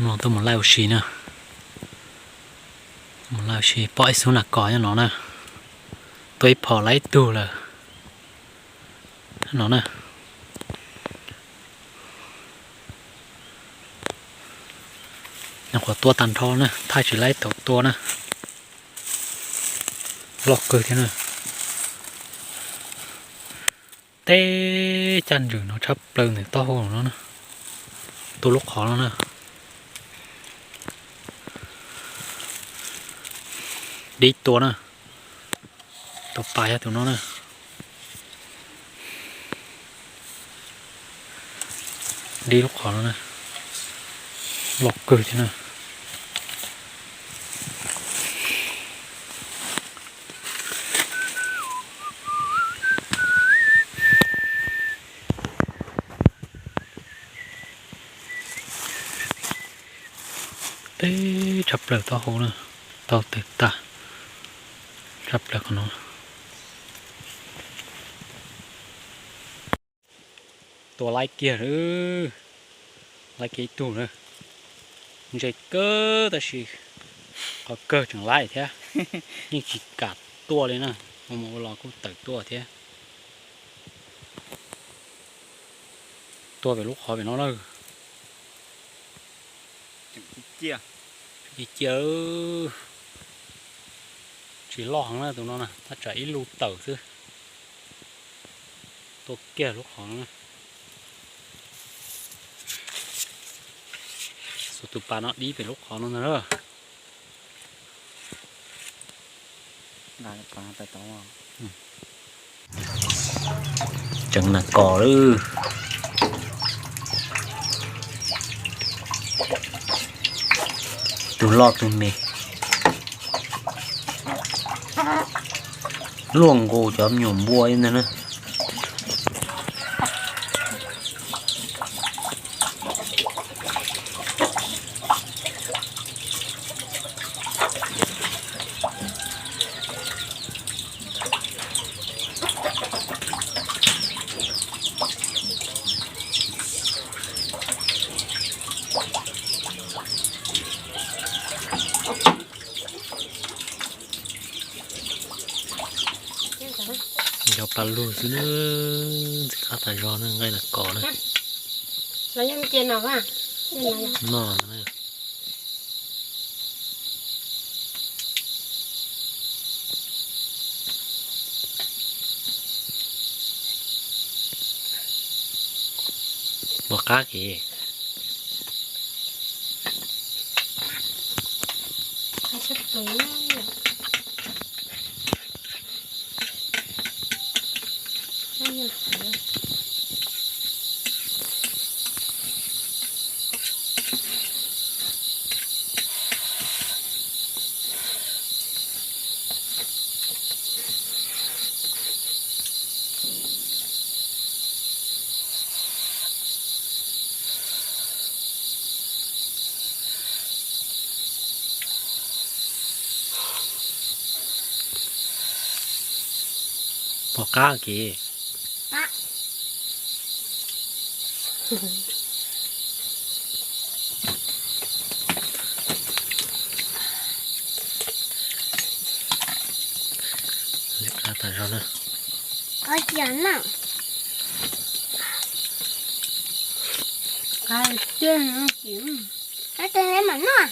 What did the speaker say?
No tuaj mus laij ua si na. Mus laij ua si pom ib xub nas kos nyob no na. Tua ib phom laib ib tug lawm. No na. Nyuam qhuav tua tag nrho na, thaij tsis laib thaum tua na. Loj kawg thiab na. Teb caj ntswg no tshaj plaws ntawm taub hau no na. Tua lub qhov no na. Dib tua na. Tus pas yog tus no na. Dib lub qhov no na. Loj kawg thiab na. Teb tshaj plaws taub hau na, tau tawg tag tshaj plaws qhov no. Tua laib kiag lawm, laib kiag ib tug na. Ntse kawg tab sis qhov kawg tseem laib thiab, yeej tsis kam tua li na, ua mus ua los kuj tawm tuaj thiab. Tua pem lub qhov pem no na. Ib ciaj, tsis loj heev na tus no na, thaj tsam ib lub tawm xwb. Tua kiag lub qhov no na. Xuas tus pas no dib pem lub qhov no ntag na. Tseev nas kos lawm. Tus loj tus me. Luaj nkaus cov me nyuam npua li ntag na. Yog pa lug xwb na, ntxim qab tas zog na, nqaij nas kos na. No. Pom qab kev. Pom qab kev. Ntxim qab tas zog na. Qab tiag, qab tiag mam noj.